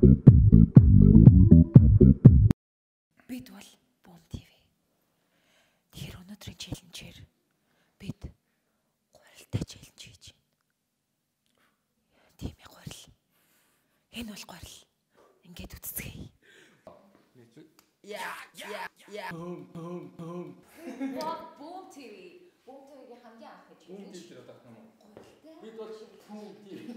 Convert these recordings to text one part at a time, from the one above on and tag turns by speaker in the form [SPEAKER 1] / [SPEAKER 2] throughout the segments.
[SPEAKER 1] Бид бол Boom TV. Тэгэхээр өнөөдрийн challenge-ээр бид гурилтай challenge хийж байна. Тийм ээ, гурил. Энэ бол гурил. Ингээд үтцгээе.
[SPEAKER 2] Яа яа яа.
[SPEAKER 1] Boom Boom TV. Boom TV-гийн хамгийн анхны
[SPEAKER 2] Boom
[SPEAKER 1] challenge.
[SPEAKER 2] TV дээр одоо юм уу?
[SPEAKER 1] Гурилтай.
[SPEAKER 2] Бид бол Boom TV.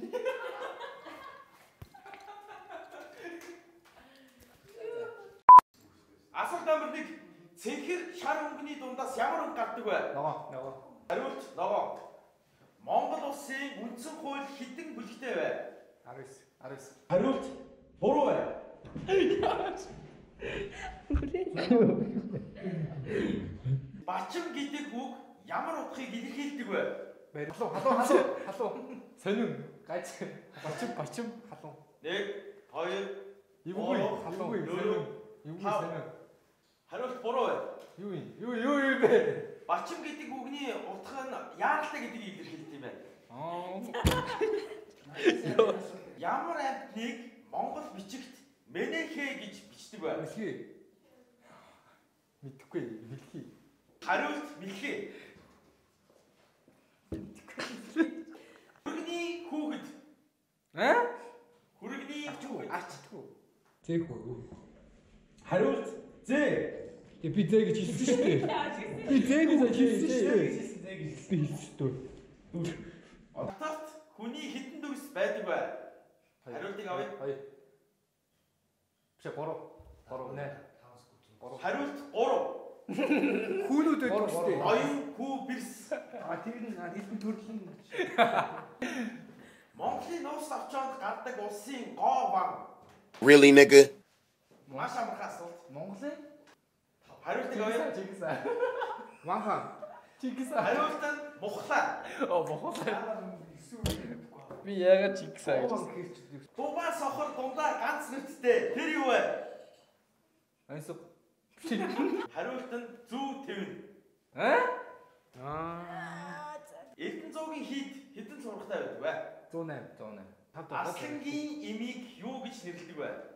[SPEAKER 3] Асуулт номер 1. Цэнхэр шар өнгөний дундаас ямар өнгө гардаг вэ?
[SPEAKER 2] Ногоон, ногоон.
[SPEAKER 3] Хариулт ногоон. Монгол улсын үндсэн хууль хэдэн бүлэгтэй вэ?
[SPEAKER 2] 19, 19.
[SPEAKER 3] Хариулт буруу вэ? Бачин гэдэг үг ямар утгыг илэрхийлдэг вэ?
[SPEAKER 2] Халуун, халуун, халуун, халуун. Сонин, гаж, бачим, бачим, халуун.
[SPEAKER 3] 1 2
[SPEAKER 2] Эвгүй, халуун, сонин. Эвгүй сонин.
[SPEAKER 3] Хариулт буруу вэ?
[SPEAKER 2] Юу юм? Юу юу юм бэ?
[SPEAKER 3] Бачин гэдэг үгний утга нь яаралтай гэдгийг илэрхийлдэг юм байна.
[SPEAKER 2] Аа.
[SPEAKER 3] Ямар амьтныг монгол бичигт Менехэ гэж бичдэг вэ?
[SPEAKER 2] Мэлхий. Мэдхгүй, мэлхий.
[SPEAKER 3] Хариулт мэлхий. Хүргэний хүүхэд.
[SPEAKER 2] Аа?
[SPEAKER 3] Хүргэний хүүхэд.
[SPEAKER 2] Ачтгүй.
[SPEAKER 4] Зээх үү?
[SPEAKER 3] Хариулт зэ.
[SPEAKER 4] Тэгээ би зэ гэж хэлсэн шүү дээ. Би зэ гэж хэлсэн шүү дээ. Би хэлсэн шүү дээ.
[SPEAKER 3] Татарт хүний хэдэн төгс байдаг вэ? Хариултыг авъя.
[SPEAKER 2] 2. Биш 3. 3 8. 3.
[SPEAKER 3] Хариулт 3.
[SPEAKER 4] Хүүнүүд байдаг шүү дээ.
[SPEAKER 3] Оюун хүү бэрс.
[SPEAKER 4] А тэр нь хэдэн төрөл нь.
[SPEAKER 3] Монголын нууц тавчаанд гардаг улсын гоо ван.
[SPEAKER 5] Really, nigga?
[SPEAKER 3] Маш амархан асуулт.
[SPEAKER 2] Монголын
[SPEAKER 3] Хариултыг авъя.
[SPEAKER 2] Чингис.
[SPEAKER 4] Ванхан.
[SPEAKER 2] Чингис.
[SPEAKER 3] Хариулт нь мухлаа.
[SPEAKER 2] Оо, мухлаа. Би яагаад Чингис аа гэж.
[SPEAKER 3] Дубаа сохор дундаа ганц нүдтэй. Тэр юу вэ?
[SPEAKER 2] Ансуу.
[SPEAKER 3] Хариулт нь зүү твэн.
[SPEAKER 2] Аа? Аа.
[SPEAKER 3] Эрдэнэ зуугийн хийд хэдэн цуврагтай байдаг вэ?
[SPEAKER 2] 108, 108.
[SPEAKER 3] Аслангийн эмийг юу гэж нэрлэдэг вэ?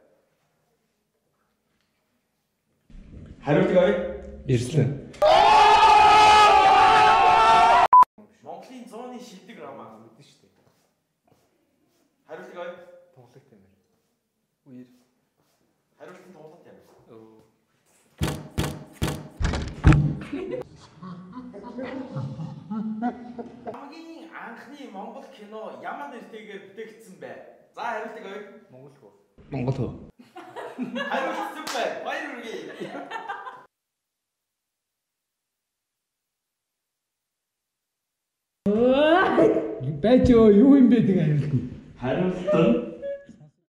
[SPEAKER 3] Хариултыг авъя.
[SPEAKER 4] Ирсэн.
[SPEAKER 3] Монголын зууны шилдэг роман.
[SPEAKER 2] Мэдэн шүү дээ.
[SPEAKER 3] Хариултыг авъя.
[SPEAKER 2] Тунгалаг тамир. Үер.
[SPEAKER 3] Хариулт нь тунгалаг тамир.
[SPEAKER 2] Өө.
[SPEAKER 3] Хамгийн анхны монгол кино ямар нэртэйгээр бүтээгдсэн бэ? За хариултыг авъя.
[SPEAKER 2] Монгол хөө.
[SPEAKER 4] Монгол хөө.
[SPEAKER 3] Хариулт зөв байна. Баяр хүргэе.
[SPEAKER 4] Байж юу юм бэ тэгээ хариулт нь.
[SPEAKER 6] Хариулт нь